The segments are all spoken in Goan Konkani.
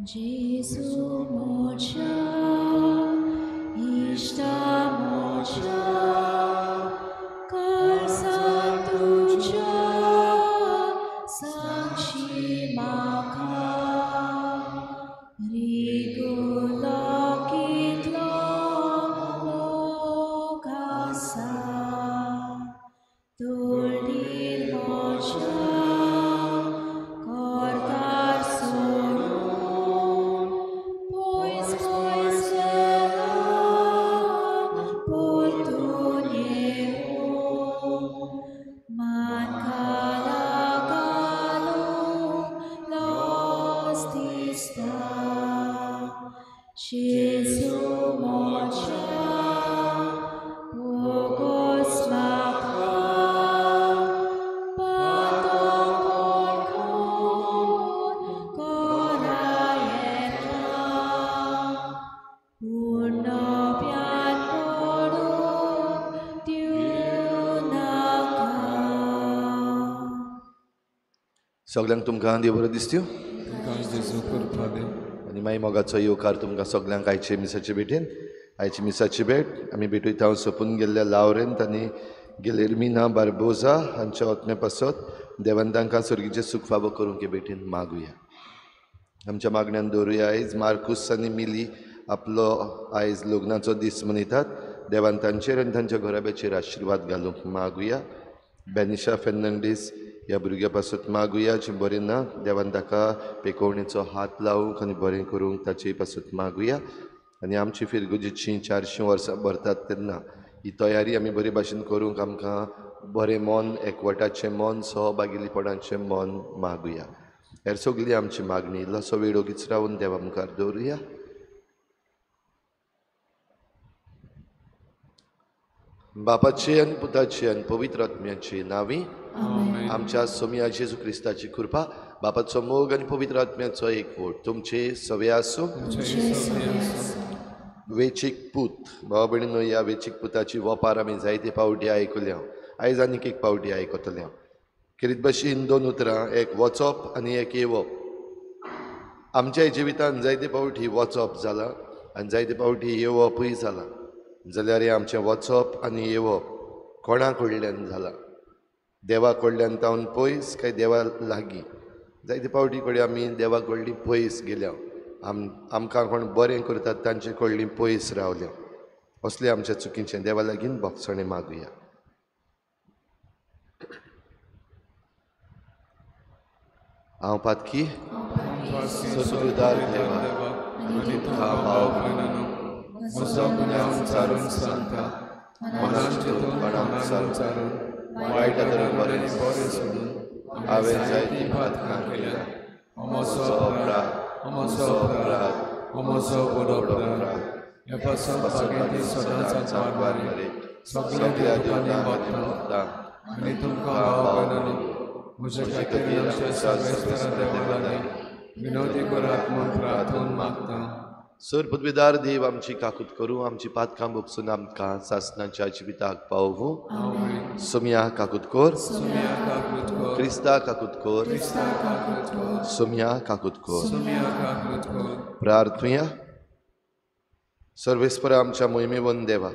Jesu moja, Ishta moja, Kalsa tuja, Sakshi maka, Rigula kitla lokasa, Tuldir moja, Kortar sorum, Pois pois vela, Portuneu, Mankalakalu lostista, Jesu moja, Pogos maka, Patokorkon korayeta, Purnopyan poruk diunaka. सगल्यांक तुमकां देव बरो दिसत्यो आनी मागीर मोगाचो येवकार तुमकां सगल्यांक आयचे मिसाचे भेटेन. आयची मिसाची भेट आमी भेटयता सोंपून गेल्ल्या लावरेंत आनी गेलेरमिना बार्बोजा हांच्या ओतमे पासत देवान तांकां सर्गीचें सूख फावो करूंक हे भेटेन मागुया. आमच्या मागण्यान दवरुया आयज मार्कूस आनी मिली आपलो आयज लग्नाचो दीस मनयतात. देवान तांचेर आनी तांच्या घराब्याचेर आशिर्वाद घालूंक मागुया. बेनिशा फेर्नांडीस ह्या भुरग्या पासत मागुया जें बरें ना, देवान ताका पेकोवणेचो हात लावंक आनी बरें करूंक ताचे पासत मागुया. आनी आमची फिरगुजीची 400 वर्सां भरतात तेन्ना ही तयारी आमी बरे भाशेन करूंक आमकां बरें मन, एकवटाचें मन, सहभागिलीपणाचें मन मागुया. हेर सगळी आमची मागणी इल्लोसो वेळ ओगीच रावन देवा मुखार दवरुया. बापाची आनी पुताची आनी पवित्र आत्म्याची नांवी आमच्या सोमया जेजू क्रिस्ताची कृपा, बापाचो मोग आनी पवित्र आत्म्याचो एकवट तुमचे सवे आसूं. वेचीक पूत भाव भयणीनो, ह्या वेचीक पुताची वपार आमी जायते पावटी आयकुल्या, आयज आनीक एक पावटी आयकतले. खेरीत भाशेन दोन उतरां, एक वचप आनी एक येवप. आमच्या जिवितान जायते पावटी वचप जालां आनी जायते पावटी येवपूय जालां. जाल्यार हें आमचें वचप आनी येवप कोणा कडल्यान जालां? देवा कडल्यान तावन पयस काय देवा लागीं? जायते पावटी कडेन आमी देवा कडली पयस गेल्या, आमकां कोण बरें करतात तांचे कडली पयस रावल्या. असलें आमच्या चुकीचें देवा लागीं भोगसणें मागुया. हांव पातकी सदुदार देवा आनी तुमकां भाव म्हजो गुन्यांव चारून सांगता, मनान चिंतून कोणाक चारून वायट बरें बरें सोडून हांवें जायतीं पातकां केल्या. म्हजो अपराध, म्हजो अपराध, म्हजो व्हड अपराध. हे पासून बागेंती सदांच वारे सगळ्या देवतांनी भोगता आनी तुमकां भाव भयणांनो म्हज्या खातीर आमच्या सर्वेस्परा देवा लागीं विनवती करात म्हूण प्रार्थून मागता. सर पदवीदार देव आमची काकूत करूं, आमची पातकां भोगसून आमकां सासणाच्या जिविताक पावोवं. सोमया काकूत कर, क्रिस्ता काकूत कर, सोमया काकूत कर. प्रार्थुया. सर्वेस्परा आमच्या मोहिमेवन देवा,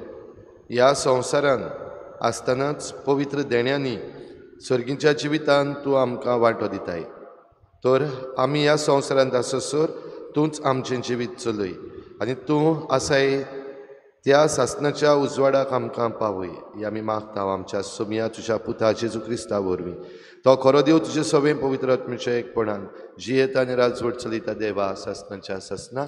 ह्या संवसारान आसतनाच पवित्र देण्यांनी सर्गीच्या जिवितान तूं आमकां वांटो दिताय, तर आमी ह्या संवसारांत आससर तूंच आमचें जिवीत चलय आनी तूं आसाय त्या सासणाच्या उजवाडाक आमकां पावय. ही आमी मागता आमच्या सोमया तुज्या पुता जेजू क्रिस्ता वरवीं. तो खरो देव तुजे सवें पवित्र आत्म्याच्या एकपणान जियेता आनी राजवट चलयता देवा सासणाच्या सासणा.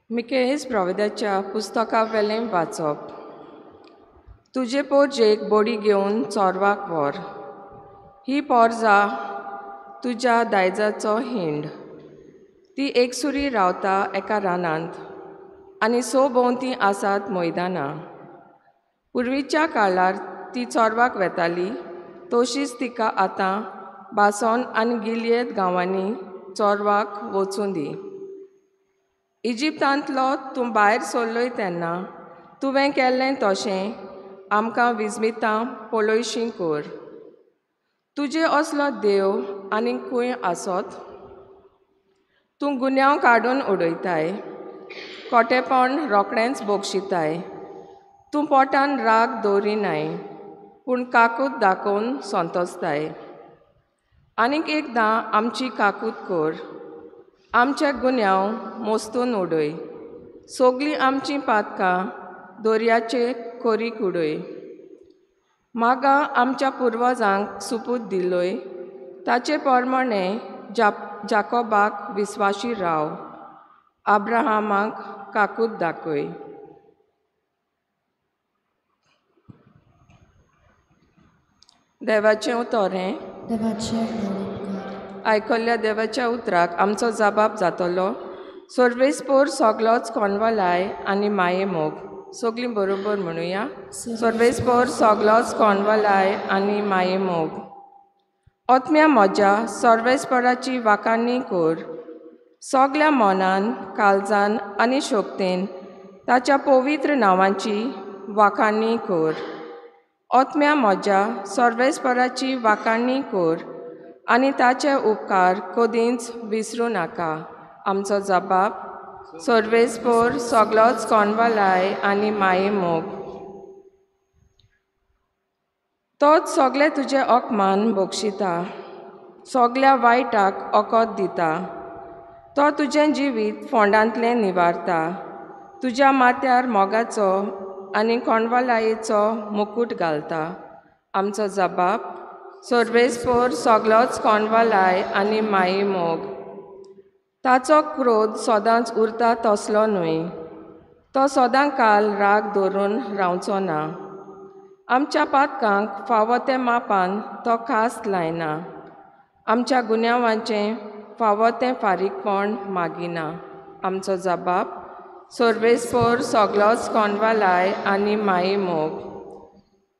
मिकेस प्रवेदाच्या पुस्तका वेलें वाचप. तुजे पोरजेक बोडी घेवन चोरवाक व्हर, ही पोरजा तुज्या दायजाचो हिंड. ती एकसुरी रावता एका रानांत आनी सो भोंवती आसात मैदानां. पुर्वीच्या काळार ती चोरवाक वेताली, तशीच तिका आतां बासोन आनी गिलयेद गांवांनी चोरवाक वचूं दी. इजिप्तांतलो तूं भायर सरलोय तेन्ना तुवें केल्लें तशें आमकां विजमितां पळयशी कर. तुजे असलो देव आनीक खंय आसत? तूं गुन्यांव काडून उडयताय, खोटेपण रोखडेंच बक्षिताय. तूं पोटान राग दवरिनाय, पूण काकूत दाखोवन संतोसताय. आनीक एकदां आमची काकूत कर, आमचे गुन्यांव मोस्तून उडय, सगळीं आमचीं पातकां दर्याचे कोरीक उडय. मागा आमच्या पुर्वजांक सुपूत दिलोय, ताचे प्रमाणे जाकोबाक विस्वाशी राव, अब्राहमाक काकूत दाखय. देवाचें उतर हें. आयकल्ल्या देवाच्या उतराक आमचो जबाब जातलो. सर्वेस्पोर सगलोच कोणवलाय आनी माये मोग. सगळीं बरोबर म्हणुया. सर्वेस्पोर सगलोच कोणवलाय आनी माये मोग. आत्म्या म्हज्या सर्वेस्पराची वाखाणी कर, सगल्या मनान, काळजान आनी शक्तेन ताच्या पवित्र नांवाची वाखाणी कर. आत्म्या म्हज्या सर्वेस्पराची वाखाणी कर आनी ताचे उपकार कदींच विसरूं नाका. आमचो जबाब सर्वेस्पोर सगलोच कोणवलाय आनी माये मोग. तोच सगळे तुजे अपमान बक्षिता, सगल्या वायटाक ओकत दिता. तो तुजें जिवीत फोंडांतलें निवारता, तुज्या माथ्यार मोगाचो आनी कोणवलायेचो मुकूट घालता. आमचो जबाब सर्वेस्पोर सगलोच कोणवलाय आनी माये मोग. ताचो क्रोध सदांच उरता तसलो न्हय, तो सदां काल राग धरून रावचो ना. आमच्या पातकांक फावो ते मापान तो खास लायना, आमच्या गुन्यांवाचें फावो तें फारीकपण मागिना. आमचो जबाब सर्वेस्पोर सगलोच कोणवलाय आनी माये मोग.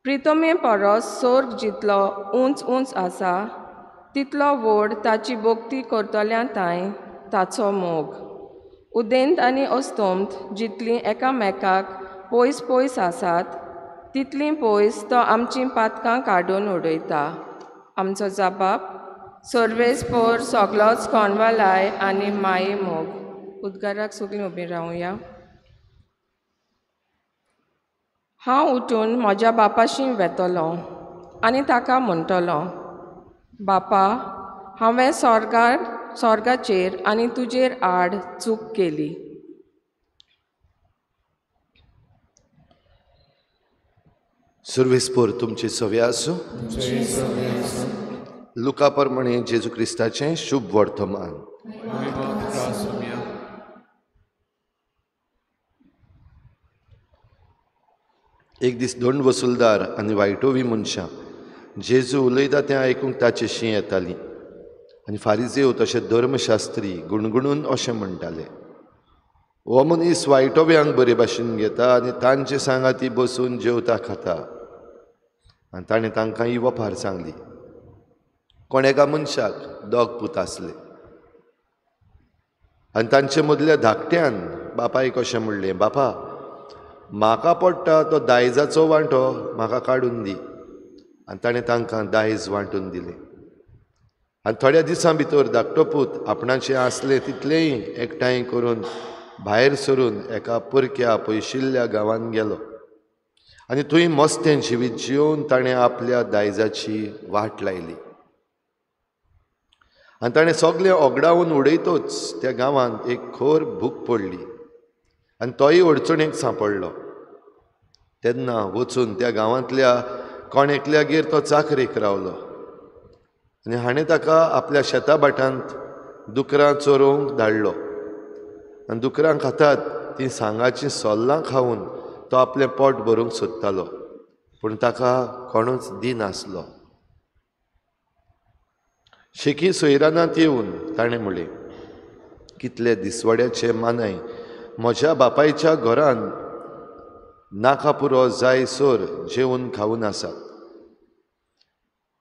प्रितमे परस सोर्ग जितलो उंच उंच आसा तितलो व्हड ताची भक्ती करतल्या तांय ताचो मोग. उदेंत आनी अस्तंत जितलीं एकामेकाक पयस पयस आसात तितलीं पयस तो आमचीं पातकां काडून उडयता. आमचो जबाब सर्वेस्पोर सगलोच कोणवलाय आनी माये मोग. उद्गाराक सगळीं उबीं रावया. हांव उठून म्हज्या बापाशी वेतलो आनी ताका म्हणटलो, बापा, हांवें स्वर्गाचेर आनी तुजेर आड चूक केली. सर्वेस्पोर तुमचे सवे आसूं. लुका प्रमाणे जेजू क्रिस्ताचें शुभ वर्तमान. एक दीस दोन वसुलदार आनी वायटोवी मनशां जेजू उलयता तें आयकूंक ताचेशी येतालीं आनी फारिजेव तशें धर्मशास्त्री गुणगुणून अशें म्हणटाले, हो मनीस वायटोव्यांक बरे भाशेन घेता आनी तांचे सांगाती बसून जेवता खाता. आनी ताणें तांकां ही वपार सांगली. कोण एका मनशाक दोग पूत आसले आनी तांचे मदल्या धाकट्यान बापायक अशें म्हणलें, बापा, म्हाका पडटा तो दायजाचो वांटो म्हाका काडून दी. आनी ताणें तांकां दायज वांटून दिलें. आनी थोड्या दिसां भितर धाकटो पूत आपणाचें आसलें तितलेंय एकठांय करून भायर सरून एका परक्या पयशिल्ल्या गांवांत गेलो आनी थंय मस्तें जिवीत जियोवन ताणें आपल्या दायजाची वाट लायली. आनी ताणें सगळें ओगडावन उडयतच त्या गांवांत एक खर भूक पडली आनी तोय अडचणेक सांपडलो. तेन्ना वचून त्या गांवांतल्या कोण एकल्यागेर तो चाकरेक रावलो आनी हाणें ताका आपल्या शेता भाटांत दुकरां चरोवंक धाडलो. आनी दुकरां खातात तीं सांगाचीं सोल्लां खावन तो आपलें पोट भरूंक सोदतालो, पूण ताका कोणूच दिनासलो. शेकी सोयरानांत येवन ताणें म्हणलें, कितले दिसवड्याचे मानाय म्हज्या बापायच्या घरान नाका पुरो जाय सर जेवन खावन आसात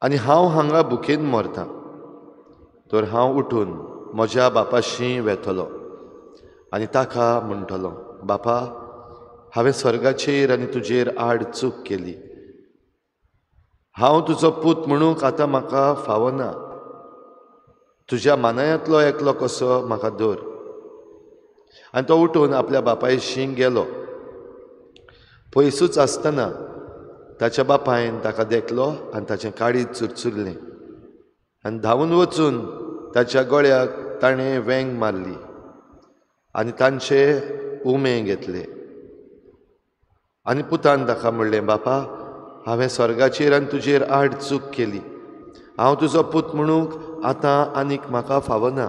आनी हांव हांगा भुकेन मरतां. तर हांव उठून म्हज्या बापाशी वेतलो आनी ताका म्हणटलो, बापा, हांवें स्वर्गाचेर आनी तुजेर आड चूक केली. हांव तुजो पूत म्हणूंक आतां म्हाका फावना. तुज्या मानायांतलो एकलो कसो म्हाका धर. आनी तो उठून आपल्या बापायशी गेलो. पयसूच आसतना ताच्या बापायन ताका देखलो आनी ताचें काळीज चुरचुरलें आनी धांवून वचून ताच्या गळ्याक ताणें वेंग मारली आनी तांचे उमे घेतले. आनी पुतान ताका म्हणलें, बापा, हांवें स्वर्गाचेर आनी तुजेर आड चूक केली. हांव तुजो पूत म्हणूंक आतां आनीक म्हाका फावना.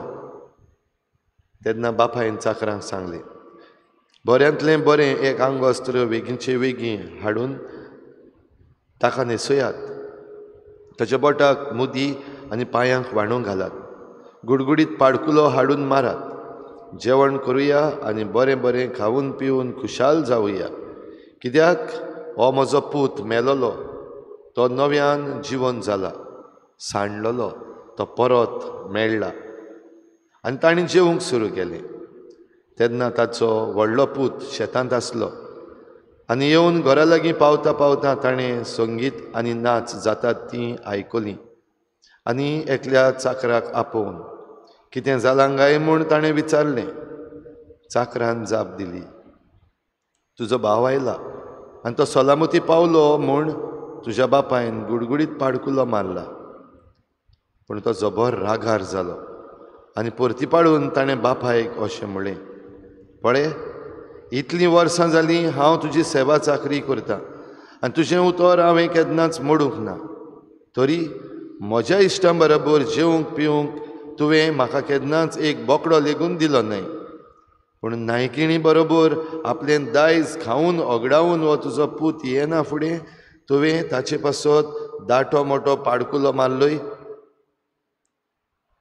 तेन्ना बापायन चाकरांक सांगलें, बऱ्यांतलें बरें एक आंगवस्त्र वेगींचे वेगीं हाडून ताका न्हेसयात. ताच्या बोटाक मुदी आनी पांयांक व्हाणो घालात. गुडगुडीत पाडकुलो हाडून मारात. जेवण करुया आनी बरें बरें खावन पिवन खुशाल जावया. कित्याक हो म्हजो पूत मेलोलो, तो नव्यान जिवन जाला, सांडलोलो तो परत मेळ्ळा. आनी तांणी जेवंक सुरू केलें. तेन्ना ताचो व्हडलो पूत शेतांत आसलो आनी येवन घरा लागीं पावता पावता ताणें संगीत आनी नाच जातात तीं आयकलीं आनी एकल्या चाकराक आपोवन कितें जालां काय म्हूण ताणें विचारलें. चाकरान जाप दिली, तुजो भाव आयला आनी तो सलामती पावलो म्हूण तुज्या बापायन गुडगुडीत पाडकुलो मारला. पूण तो जबर रागार जालो आनी परती पाडून ताणें बापायक अशें म्हणलें, पळय, इतलीं वर्सां जालीं हांव तुजी सेवा चाकरी करतां आनी तुजें उतर हांवें केन्नाच मोडूंक ना. तरी म्हज्या इश्टां बरोबर जेवंक पिवंक तुवें म्हाका केन्नाच एक बोकडो लेगून दिलो न्हय. पूण नायकिणी बरोबर आपलें दायज खावन ओगडावन हो तुजो पूत येना फुडें तुवें ताचे पासत दाटो मोटो पाडकुलो मारलोय.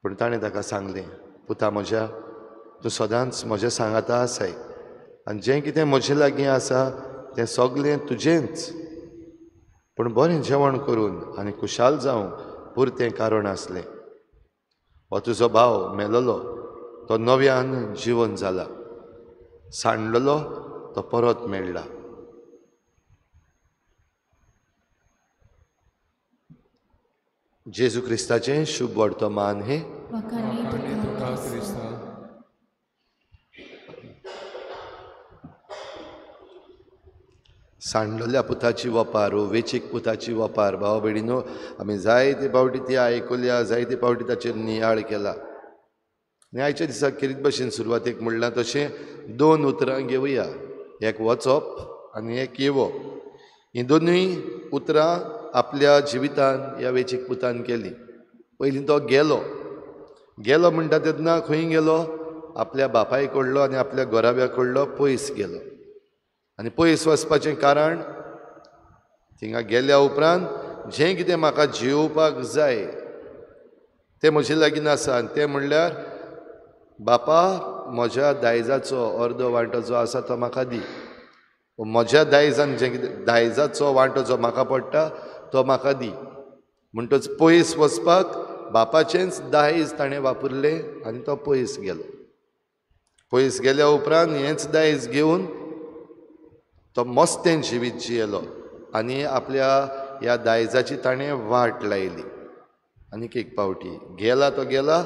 पूण ताणें ताका सांगलें, पुता म्हज्या, तूं सदांच म्हज्या सांगाता आसाय आनी जें कितें म्हजे लागीं आसा तें सगलें तुजेंच. पूण बरें जेवण करून आनी खुशाल जावंक पुरतें कारण आसलें. हो तुजो भाव मेलोलो, तो नव्यान जिवन जाला, सांडलोलो तो परत मेळ्ळा. जेजू क्रिस्ताचें शुभ वर्तमान हें. सांडलेल्या पुताची वपार, वेचीक पुताची वपार. भाव भयणीनो, आमी जायते फावटी ती आयकुल्या, जायते फावटी ताचेर नियाळ केला. आनी आयच्या दिसा खेरीत भशेन सुरवातेक म्हणलां तशें दोन उतरां घेवया, एक वचप आनी एक येवप. हीं दोनूय उतरां आपल्या जिवितान ह्या वेचीक पुतान केली. पयलीं तो गेलो. गेलो म्हणटा तेन्ना खंय गेलो? आपल्या बापाय कडलो आनी आपल्या घराब्या कडलो पयस गेलो. आनी पयस वचपाचें कारण, थिंगा गेल्या उपरांत जें कितें म्हाका जियोवपाक जाय तें म्हजे लागीं आसा. आनी तें म्हणल्यार, बापा, म्हज्या दायजाचो अर्दो वांटो जो आसा तो म्हाका दी. म्हज्या दायजान जें कितें दायजाचो वांटो जो म्हाका पडटा तो म्हाका दी. म्हणटच पयस वचपाक बापाचेंच दायज ताणें वापरलें आनी तो पयस गेलो. पयस गेल्या उपरांत हेंच दायज घेवन तो मस्तें जिवीत जियेलो आनी आपल्या ह्या दायजाची ताणें वाट लायली. आनीक एक पावटी गेला तो गेला,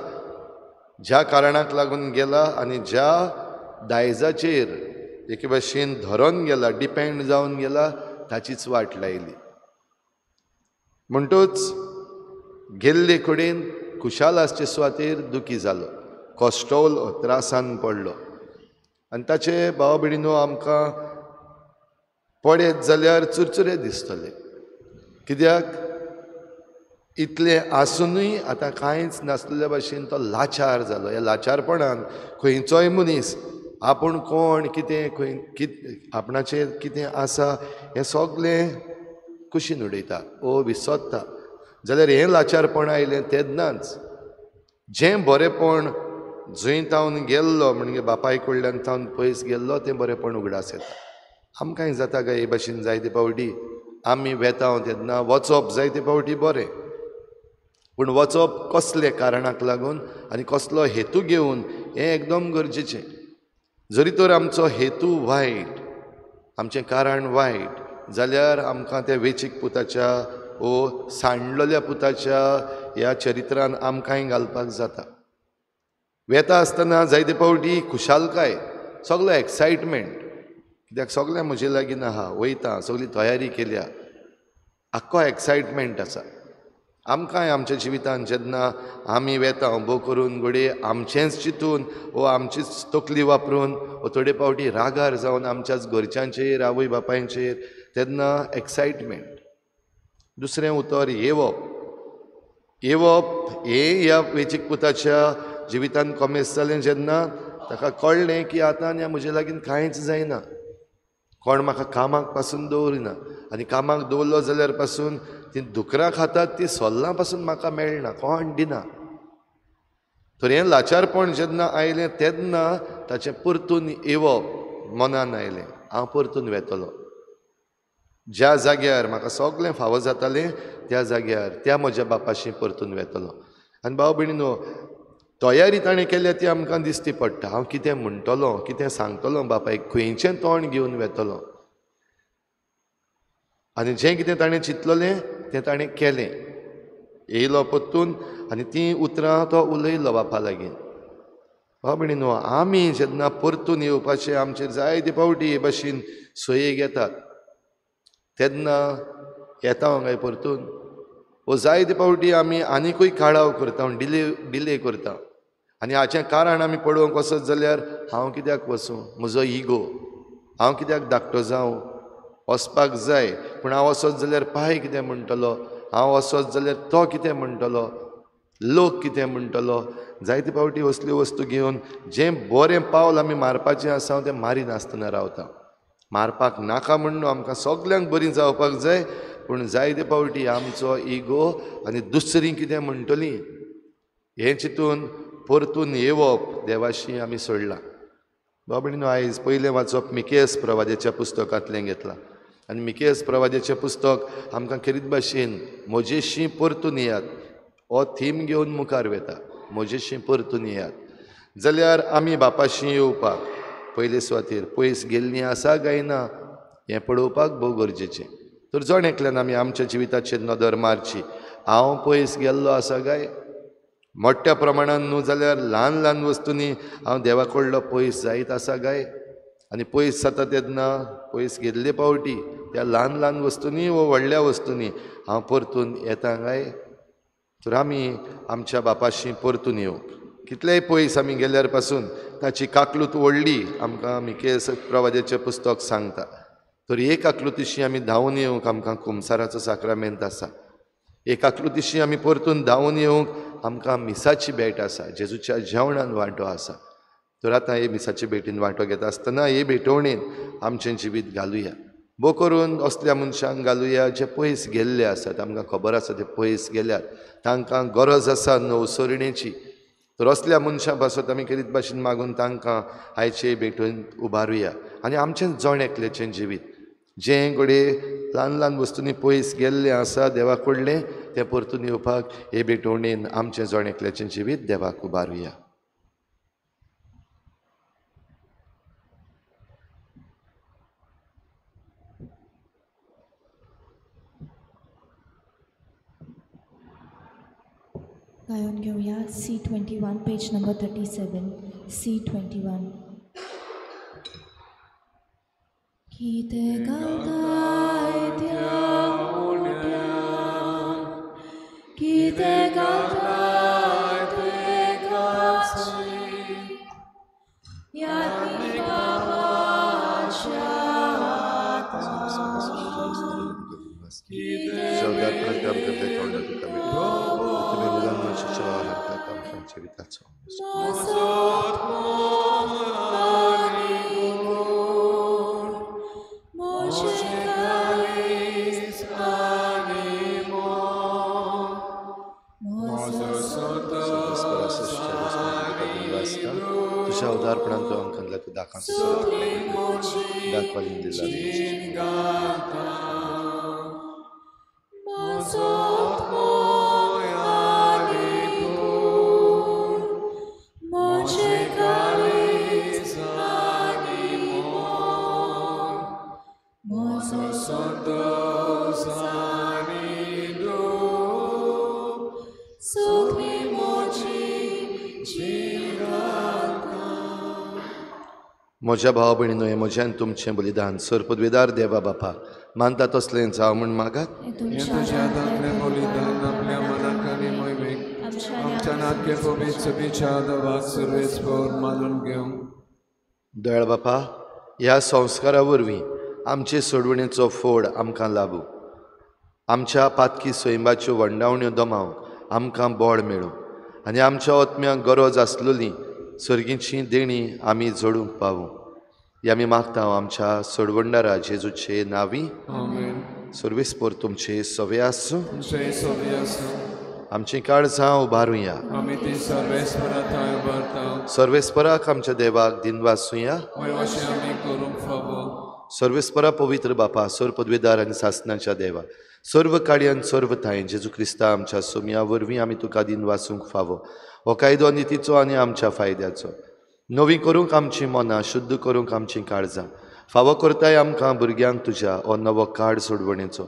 ज्या कारणाक लागून गेला आनी ज्या दायजाचेर एके भाशेन धरोन गेला, डिपेंड जावन गेला, ताचीच वाट लायली. म्हणटच गेल्ले कडेन खुशाल आसचे सुवातेर दुखी जालो, कश्टवलो, त्रासान पडलो. आनी ताचे भाव भयणीनो, आमकां पळयत जाल्यार चुरचुरे दिसतले. कित्याक इतलें आसुनूय आतां कांयच नासलेल्या भाशेन तो लाचार जालो. ह्या लाचारपणान खंयचोय मनीस आपूण कोण, कितें, खंय, आपणाचेर कितें आसा हें सगलें कुशीन उडयता ओ विसरता. जाल्यार हें लाचारपण आयलें तेन्नाच जें बरेंपण जंय तावन गेल्लो, म्हणजे बापाय कडल्यान तावन पयस गेल्लो, तें बरेंपण उगडास येता. आमकांय जाता काय हे भाशेन जायते फावटी आमी वेता तेन्ना वचप जायते फावटी बरें, पूण वचप कसले कारणाक लागून आनी कसलो हेतू घेवन हें एकदम गरजेचें. जरी तर आमचो हेतू वायट, आमचें कारण वायट जाल्यार आमकां त्या वेचीक पुताच्या ओ सांडलेल्या पुताच्या ह्या चरित्रान आमकांय घालपाक जाता. वेता आसतना जायते फावटी खुशालकाय, सगलो एक्सायटमेंट, कित्याक सगळें म्हजे लागीं आहा, वयता, सगळी तयारी केल्या, आख्खो एक्सायटमेंट आसा. आमकांय आमच्या जिवितान जेन्ना आमी वेता उबो करून घडये आमचेंच चिंतून वो आमचीच तकली वापरून वो थोडे फावटी रागार जावन आमच्याच घरच्यांचेर, आवय बापायचेर, तेन्ना एक्सायटमेंट. दुसरें उतर येवप. येवप हें ह्या वेचीक पुताच्या जिवितान कॉमेस जालें जेन्ना ताका कळ्ळें की आतां ह्या म्हजे लागीं कांयच जायना, कोण म्हाका कामाक पासून दवरिना, आनी कामाक दवरलो जाल्यार पासून ती दुकरां खातात ती सोल्लां पासून म्हाका मेळना, कोण दिना. तर हें लाचारपण जेन्ना आयलें तेन्ना ताचें परतून येवप मनान आयलें, हांव परतून वेतलो ज्या जाग्यार म्हाका सगळें फावो जातालें त्या जाग्यार त्या म्हज्या बापाशी परतून वेतलो. आनी भाव भयणीनो, तयारी ताणें केल्या ती आमकां दिसती पडटा. हांव कितें म्हणटलो, कितें सांगतलो बापायक, खंयचें तोंड घेवन वेतलो. आनी जें कितें ताणें चिंतलेलें तें ताणें केलें. येयलो परतून आनी तीं उतरां तो उलयलो बापा लागीं. भाव भयणीनो, आमी जेन्ना परतून येवपाचें आमचेर जायते फावटी हे भाशेन सोयेक येतात तेन्ना येता हांव परतून, वो जायते फावटी आमी आनिकूय काळाव करता, डिले करता. आनी हाचें कारण आमी पळोवंक वचत जाल्यार हांव कित्याक वचूं, म्हजो इगो, हांव कित्याक धाकटो जावं, वचपाक जाय, पूण हांव वचत जाल्यार पाय कितें म्हणटलो, हांव वचत जाल्यार तो कितें म्हणटलो, लोक कितें म्हणटलो. जायते फावटी असल्यो वस्तू घेवन जें बरें पावल आमी मारपाचें आसा तें मारिनासतना रावता. मारपाक नाका म्हण आमकां सगल्यांक बरीं जावपाक जाय, पूण जायते फावटी आमचो इगो आनी दुसरीं कितें म्हणटलीं हें चिंतून परतून येवप देवाशी आमी सोडलां. भाव भयणीनो, आयज पयलें वाचप मिकेस प्रवाद्याच्या पुस्तकांतलें घेतलां आनी मिकेस प्रवाद्याचें पुस्तक आमकां खेरीत भाशेन म्हजेशी परतून येयात हो थीम घेवन मुखार वेता. म्हजेशी परतून येयात जाल्यार आमी बापाशी येवपाक पयले सुवातेर पयस गेल्लीं आसा काय ना हें पळोवपाक भोव गरजेचें. तर जण एकल्यान आमी आमच्या जिविताचेर नदर मारची, हांव पयस गेल्लो आसा काय मोठ्या प्रमाणान न्हू जाल्यार ल्हान ल्हान वस्तूंनी हांव देवा कडलो पयस जायत आसा काय. आनी पयस जाता तेन्ना पयस गेल्ले फावटी त्या ल्हान ल्हान वस्तूंनी वो व्हडल्या वस्तूंनी हांव परतून येता काय. तर आमी आमच्या बापाशी परतून येवंक, कितलेय पयस आमी गेल्यार पासून ताची काकलूत व्हडली आमकां मिकेस प्रवाद्याचें पुस्तक सांगता. तर एक आकृतीशी आमी धांवून येवंक आमकां कुमसाराचो साक्रामेंत आसा. एक आकृतीशी आमी परतून धांवून येवंक आमकां मिसाची भेट आसा, जेजूच्या जेवणान वांटो आसा. तर आतां हे मिसाचे भेटीन वांटो घेता आसतना हे भेटवणेन आमचें जिवीत घालुया, भोव करून असल्या मनशांक घालुया जे पयस गेल्ले आसात, आमकां खबर आसा ते पयस गेल्यात, तांकां गरज आसा नवसरणेची. तर असल्या मनशां पासत आमी खेरीत भाशेन मागून तांकां आयचे भेटून उबारुया आनी आमचें जण एकल्याचें जिवीत जें घडये ल्हान ल्हान वस्तूंनी पयस गेल्लें आसा देवा कडलें तें परतून येवपाक हे भेटवणेन आमचें जण एकल्याचें जिवीत देवाक उबारुया. गायन घेऊया C21 page number 37 C21. कितें गावताय त्या उड्यान, कितें गावताय ते गावची, यादनी बाबाच्या तुझ्या उदारपणान तूं आमकां दिला तूं दाखवालीन दिला. म्हज्या भाव भयणीनो, हें म्हज्यान तुमचें बलिदान सर पदवेदार देवा बापा मानता तसलें जावं म्हूण मागात। तुज्या हातांतलें बलिदान आपल्या मनाक आनी मोहिमेक आमच्या नाटके पवित्र सभेच्या देवाक सर्वेस्पर मानून घेवं। दयाळ बापा, ह्या संस्कारा वरवीं आमचे सोडवणेचो फोड आमकां लाबू, आमच्या पातकी सैमाच्यो वंडावण्यो दमावंक आमकां बळ मेळूं आनी आमच्या आत्म्यांक गरज आसलेली सर्गीची देणी आमी जोडूंक पावूं। ही आमी मागता आमच्या सोडवणदारा जेजूचे नांवी। आमेन। सर्वेस्पर तुमचे सवे आसूं। तुमचे सवे आसूं। आमचीं काळजां उबारुया। आमी ती सर्वेस्परा थंय उबारता। सर्वेस्पराक आमच्या देवाक दिनवासुया। अशें आमी करूंक फावो। सर्वेस्परा पवित्र बापा, सर्व पदवेदार आनी सासनाच्या देवा, सर्व काडयान सर्व थांय जेजू क्रिस्ता आमच्या सोमया वरवीं आमी तुका दिनवासूंक फावो। हो कायदो नितीचो आनी आमच्या फायद्याचो, नवी करूंक आमचीं मनां, शुद्ध करूंक आमचीं काळजां, फावो करताय आमकां भुरग्यांक तुज्या हो नवो काळ सोडवणेचो।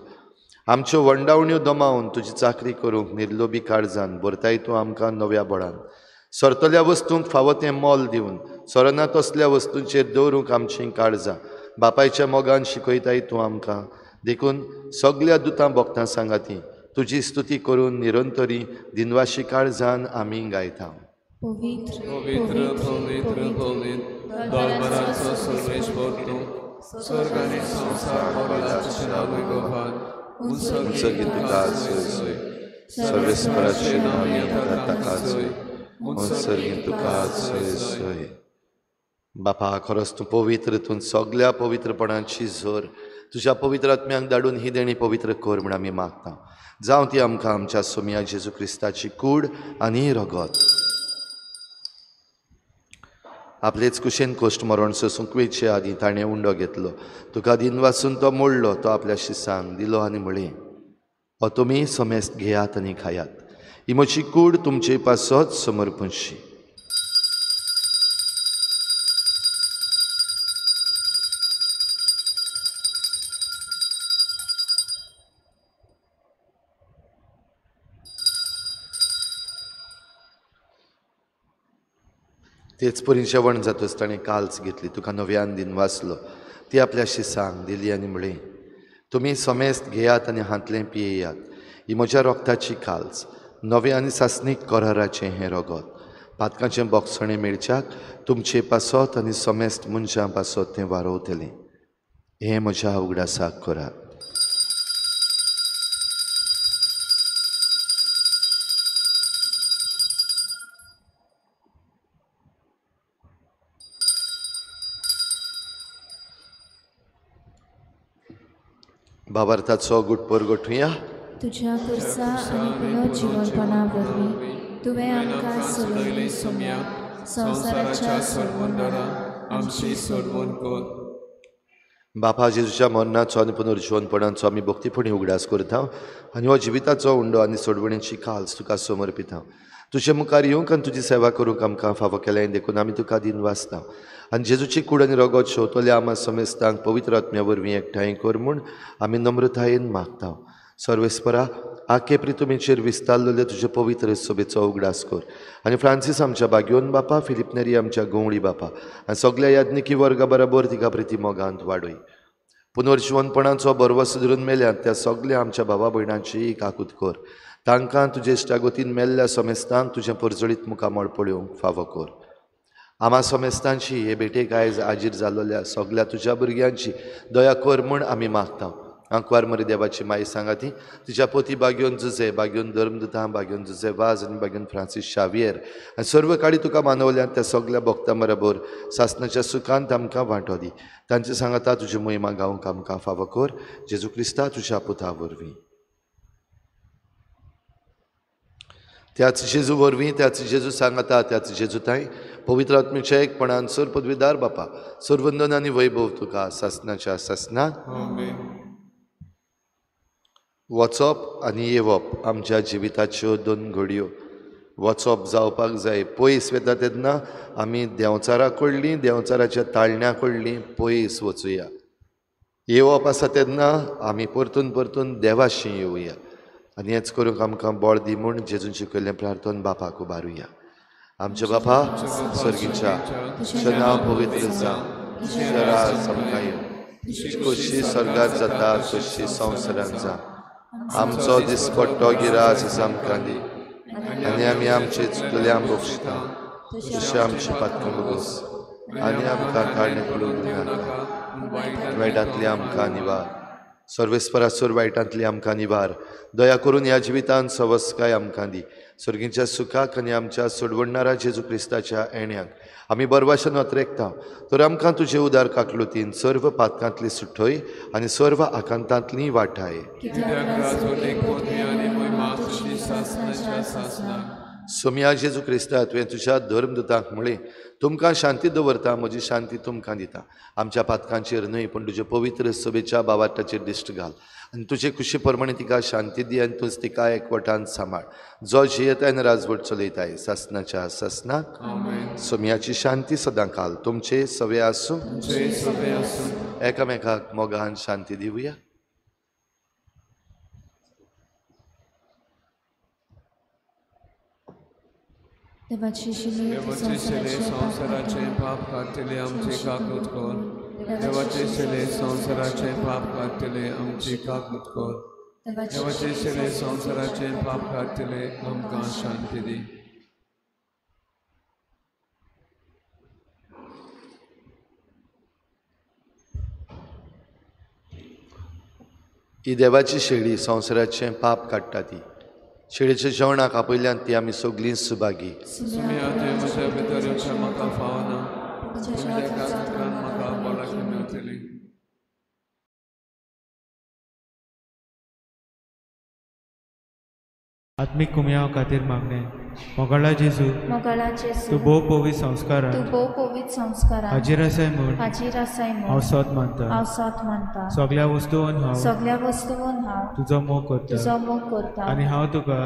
आमच्यो वंडावण्यो दमावन तुजी चाकरी करूंक निर्लोभी काळजान भरताय तूं आमकां नव्या बळान। सरतल्या वस्तूंक फावो तें मोल दिवन सरना तसल्या वस्तूंचेर दवरूंक आमचीं काळजां बापायच्या मोगान शिकयताय तूं आमकां। देखून सगल्या दुतां भक्तां सांगाती तुजी स्तुती करून निरंतरी दिनवाशी काळजान आमी गायता। पवित्र पवित्र पवित्र पवित्र दरबाराचो सर्वेस्पर तूं, स्वर्ग आनी संवसार भरला तुज्या नांवान। उंचगी तुका सोय, सर्वेस्पराचे नांव येता ताका सोय, उंचगी तुका सोय सोय। बापा, खरोच तूं पवित्र, तूं सगल्या पवित्रपणाची जोर तुज्या पवित्र आत्म्यांक धाडून ही देणी पवित्र कर म्हूण आमी मागता। जावं ती आमकां आमच्या सोमया जेजू क्रिस्ताची कूड आनी रगत। आपलेच कुशेन कोश्ट मरण सोसूंक वेचे आदीं ताणें उंडो घेतलो, तुका दिनवासून तो मोडलो, तो आपल्या शिसांक दिलो आनी म्हळें, हो तुमी समेस्त घेयात आनी खायात, ही म्हजी कूड तुमचे पासत समर्पणशी। तेच परी जेवण जातच ताणें काल्स घेतली, तुका नव्यान दिनवासलो, ती आपल्या शिसांक दिली आनी म्हळें, तुमी समेस्त घेयात आनी हांतलें पियेयात, ही म्हज्या रोगताची काल्स, नवें आनी सासणीक कराराचें हें रगत, पातकांचें बोगसणें मेळच्याक तुमचे पासत आनी समेस्त मनशां पासत तें वारोवतलें। हें म्हज्या उगडासाक करात। भावार्थाचो गुटपोर गोठुया। तुज्या खुर्सा आनी पुनर्जिवनपणा वरवीं तुवें आमकां सोडयले सोम्या, संवसाराच्या सोडवणदारा आमची सोडवण कर। बापा, जेजूच्या मरणाचो आनी पुनर्जिवनपणाचो आमी भक्तीपणी उगडास करता आनी हो जिविताचो उंडो आनी सोडवणेची काल्स तुका समर्पिता। तुजे मुखार येवंक आनी तुजी सेवा करूंक आमकां फावो केलें देखून आमी तुका दिनवासता आनी जेजूची कूड आनी रगत शेवतल्या आमा समेस्तांक पवित्र आत्म्या वरवीं एकठांय कर म्हूण आमी नम्रतायेन मागता। सर्वेस्परा, आखे प्रितुमीचेर विस्तारलेले तुजे पवित्र सभेचो उगडास कर आनी फ्रांसीस आमच्या बाग्योन बापा, फिलीप नेरी आमच्या गवळी बापा आनी सगल्या याज्ञिकी वर्गा बराबर तिका प्रिती मोगांत वाडय। पुनर्जिवनपणाचो बरवस धरून मेल्यात त्या सगल्या आमच्या भावा भयणांची काकूत कर, तांकां तुजे इश्टागतीन मेल्ल्या समेस्तांक तुजें परजळीत मुखामळ पळोवंक फावो कर। आमा समेस्तांची हे भेटेक आयज आजीर जाल्ल्या सगल्या तुज्या भुरग्यांची दया कर म्हूण आमी मागता। आंकवार मरी देवाची माई सांगाती तिच्या पोती बाग्योन जुजे, बाग्योन धर्मदुतां, बाग्योन जुजे वाज आनी बाग्योन फ्रांसीस शावियर आनी सर्व काळी तुका मानवल्यात त्या सगल्या भक्तां बरोबर सासनाच्या सुखांत आमकां वांटो दी। तांचे सांगाता तुजी मोहिमा गावंक आमकां फावो कर, जेजू क्रिस्ता तुज्या पुता वरवीं। त्याच जेजू वरवीं, त्याच जेजू सांगाता, त्याच जेजू ताई पवित्र आत्म्याच्या एकपणान सर पदवीदार बापा, सर्वंदन आनी वैभव तुका सासनाच्या सासनाक। वचप आनी येवप आमच्या जिविताच्यो दोन घडयो। वचप जावपाक जाय, पयस वता तेन्ना आमी देंवचारा कडलीं, देंवचाराच्या ताळण्या कडलीं पयस वचुया। येवप आसा तेन्ना आमी परतून परतून देवाशी येवया आनी हेंच करूंक आमकां बळ दी म्हूण जेजून शिकयल्लें प्रार्थन बापाक उबारुया। आमच्या बापा सर्गीच्या, तुजें नांव पवित्र जावं, तुजें राज आमकां येवं, तुजी खोशी स्वर्गार जाता तशी संवसारांत जावं. आमचो दिसपट्टो गिरास आमकां दी आनी आमी आमचे चुकल्या बक्षता तशें आमची पातकां भोगोस आनी आमकां काडणे पडूंक नाका, वायटांतली आमकां निवार. सर्वेस्परासोर वायटांतली आमकां निवार. दया करून ह्या जिवितांत सवस्काय आमकां दी. सर्गीच्या सुखाक आनी आमच्या सोडवणणारा जेजू क्रिस्ताच्या येण्याक आमी बरवाशन अत्रेकता तर आमकां तुजे उदार काकलुतीन सर्व पातकांतली सुठय आनी सर्व आकांतांतली वाठाय. सोम्या जेजू क्रिस्ता, तुवें तुज्या धर्मदूतांक म्हळें, तुमकां शांती दवरता, म्हजी शांती तुमकां दिता. आमच्या पातकांचेर न्हय पूण तुजे पवित्र सभेच्या बावाटाचेर दिश्ट घाल आनी तुजे खुशी प्रमाणे तिका शांती दी आनी तूंच तिका एकवटान सांबाळ, जो जियेताय आनी राजवट चलयताय सासनाच्या सासनाक. सोम्याची शांती सदां काल तुमचे सवे आसूं. एकामेकाक मोगान शांती दिवया. देवाचे शिले संवसाराचे पाप काडटले आमचे काकूत कर. देवाचे शिले संवसाराचे पाप काडटले आमचे काकूत कर. देवाचे शिले संवसाराचे पाप काडटले आमकां शांती दी. ही देवाची शेळी संवसाराचें पाप काडटा ती शेळीच्या जेवणाक आपयल्यान ती आमी सगळीं सुभागी. आत्मीक कुमयाव खातीर मागणें. मोगाळा जेजू, तूं भोव पवित्र संस्कारान हाजीर आसाय म्हूण हांव सत मानता. सगळ्या वस्तून हांव तुजो मोग करता आनी हांव तुका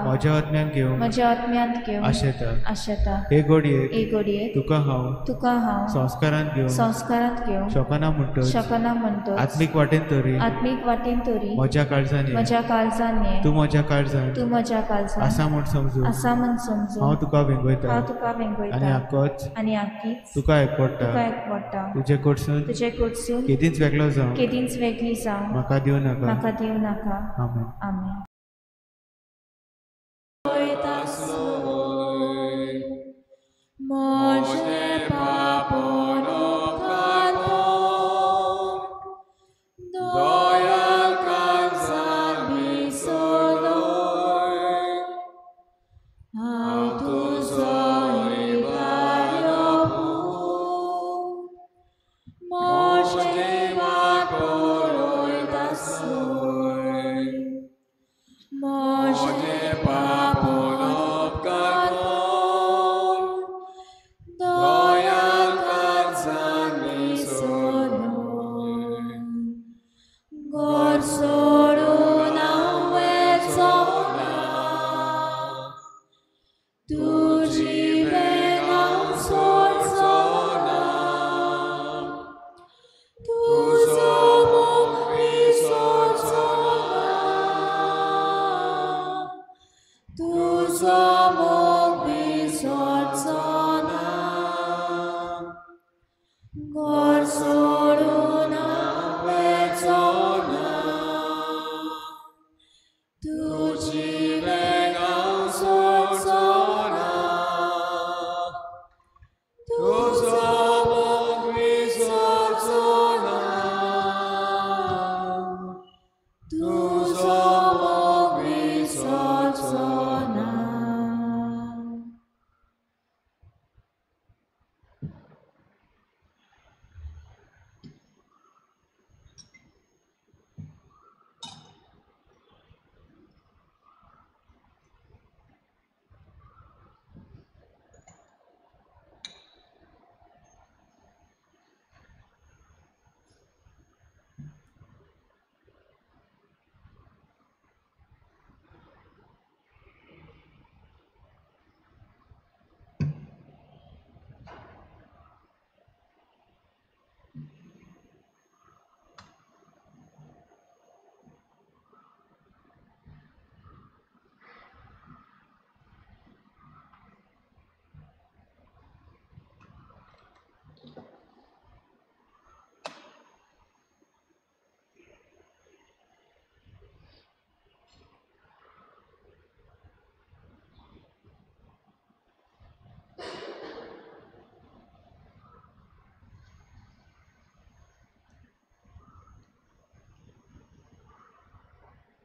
म्हज्या आत्म्यान घेवन आशेता. हे घडयेक तुका हांव संस्कारांत घेवन शकना म्हणटच आत्मीक वाटेन तरी म्हज्या काळजान ये, तूं म्हज्या काळजान आसा म्हूण समजू हांव तुका वेंगयता आनी आकीच तुका एकवटा. तुजे कडसून केदींच वेगळो जावं म्हाका दिवं नाका. आमेन. आमेन.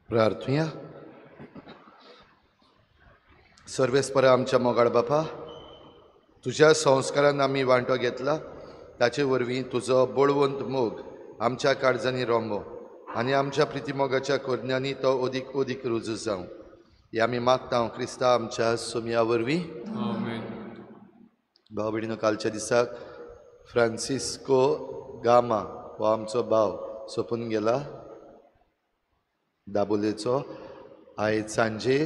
प्रार्थुया. सर्वेस्परा आमच्या मोगाळ बापा, तुज्या संस्कारान आमी वांटो घेतला, ताचे वरवीं तुजो बळवंत मोग आमच्या काळजांनी रोमो आनी आमच्या प्रितीमोगाच्या करण्यांनी तो अदीक अदीक रुजू जावं, हे आमी मागता क्रिस्ता आमच्या सोमया वरवीं. भाव भयणीनो, कालच्या दिसाक फ्रांसिस्को गामा हो आमचो भाव सोंपून गेला दाबोलेचो. आयज सांजे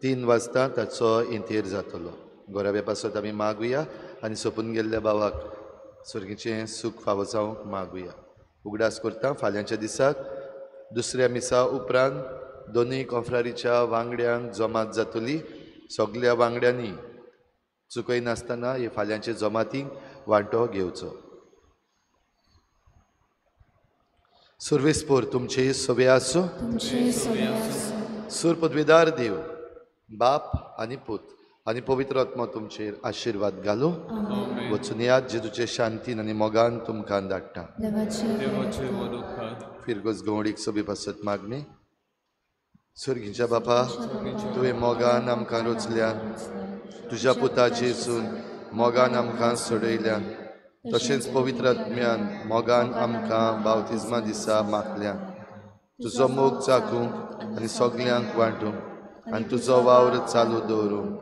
3 वाजता ताचो इंतेर जातलो. गोराब्या पासत आमी मागुया आनी सोंपून गेल्ल्या भावाक सर्गीचें सूख फावो जावंक मागुया. उगडास करता फाल्यांच्या दिसाक दुसऱ्या मिसा उपरांत दोनूय कोंफ्रारीच्या वांगड्यांक जमात जातली. सगल्या वांगड्यांनी चुकयनासतना हे फाल्यांचे जमातीक वांटो घेवचो. सर्वेस्पोर तुमचे सवे आसूं. सूर पदवीदार देव बाप आनी पूत आनी पवित्र आत्मा तुमचेर आशिर्वाद घालूं. वचून याद जेजूचे शांतीन आनी मोगान तुमकां धाडटा. फिरगोज गवडीक सोबी पासत मागणी. सर्गीच्या बापा, तुवें मोगान आमकां रचल्यान, तुज्या पुता जेजून मोगान आमकां सोडयल्यान, तशेंच पवित्र आत्म्यान मोगान आमकां बावतिज्मा दिसा मागल्यान. तुजो मोग चाकूंक आनी सगल्यांक वांटूंक आनी तुजो वावर चालू दवरूंक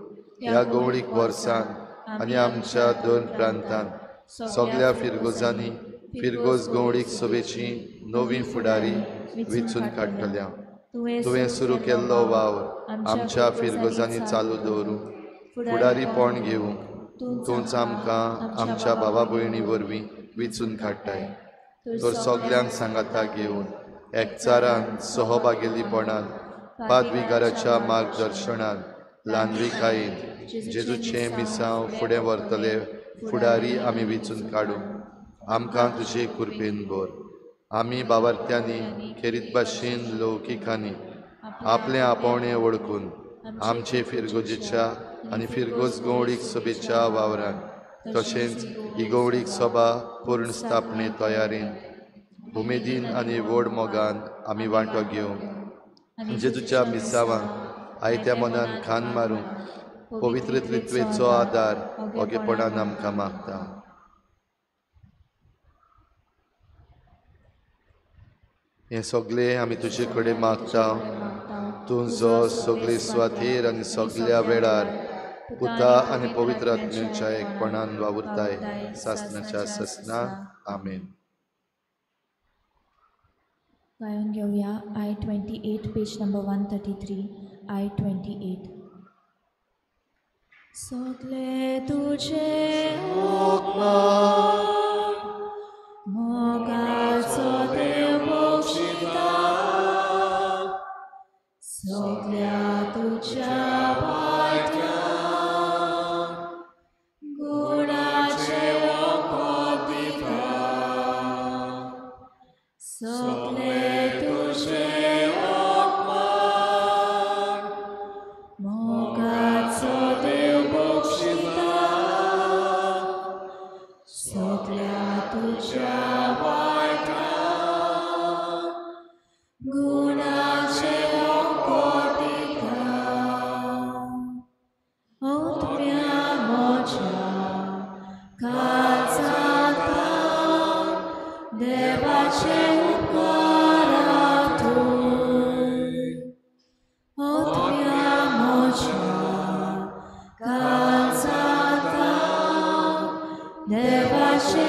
ह्या गवळीक वर्सान आनी आमच्या दोन प्रांतान सगल्या फिरगोजांनी फिरगोज गवळीक सभेची नवी फुडारी वेंचून काडटल्या. तुवें सुरू केल्लो वावर आमच्या फिरगोजांनी चालू दवरूंक फुडारीपण घेवंक तूंच आमकां आमच्या भावा भयणी वरवीं वेंचून काडटाय. तर सगल्यांक सांगाता घेवन एकचारान सहभागेलीपणान पादविगाराच्या मार्गदर्शनान ल्हानविकायेन जेजूचें मिसांव फुडें व्हरतले फुडारी आमी वेंचून काडूंक आमकां तुजे कृपेन भर. आमी बावार्थ्यांनी खेरीत भाशेन लौकिकांनी आपलें आपोवणें वळखून आमचे फिरगोजेच्या आनी फिरगोज गवळीक सभेच्या वावरान तशेंच ही गवळीक सभा पूर्ण स्थापने तयारेन उमेदीन आनी व्हड मोगान आमी वांटो घेवंक जेजूच्या मिसावांक आयत्या मनान खान मारूंक पवित्र त्रित्वेचो आदार ओगेपणान आमकां मागता. हें सगळें आमी तुजे कडेन मागता, तूं जो सगळे सुवातेर आनी सगल्या वेळार पुता आनी पवित्र आत्म्याच्या एकपणान वावुरताय सासनाच्या ससना. आमेन. गायन घेवया I-28 page number 133. I-28. सगळे तुझे मोगाचो देव बक्षिता, सगळ्या तुझ्या वाट्या गुणाचे वखद दिता, सगळे तुझे मोगाचो देव बक्षिता, सगळ्या तुझ्या वाट्या गुणाचे वखद दिता. आत्म्या म्हज्या काळजांत देवाचे उपकार आठय, आत्म्या म्हज्या काळजांत देवाचे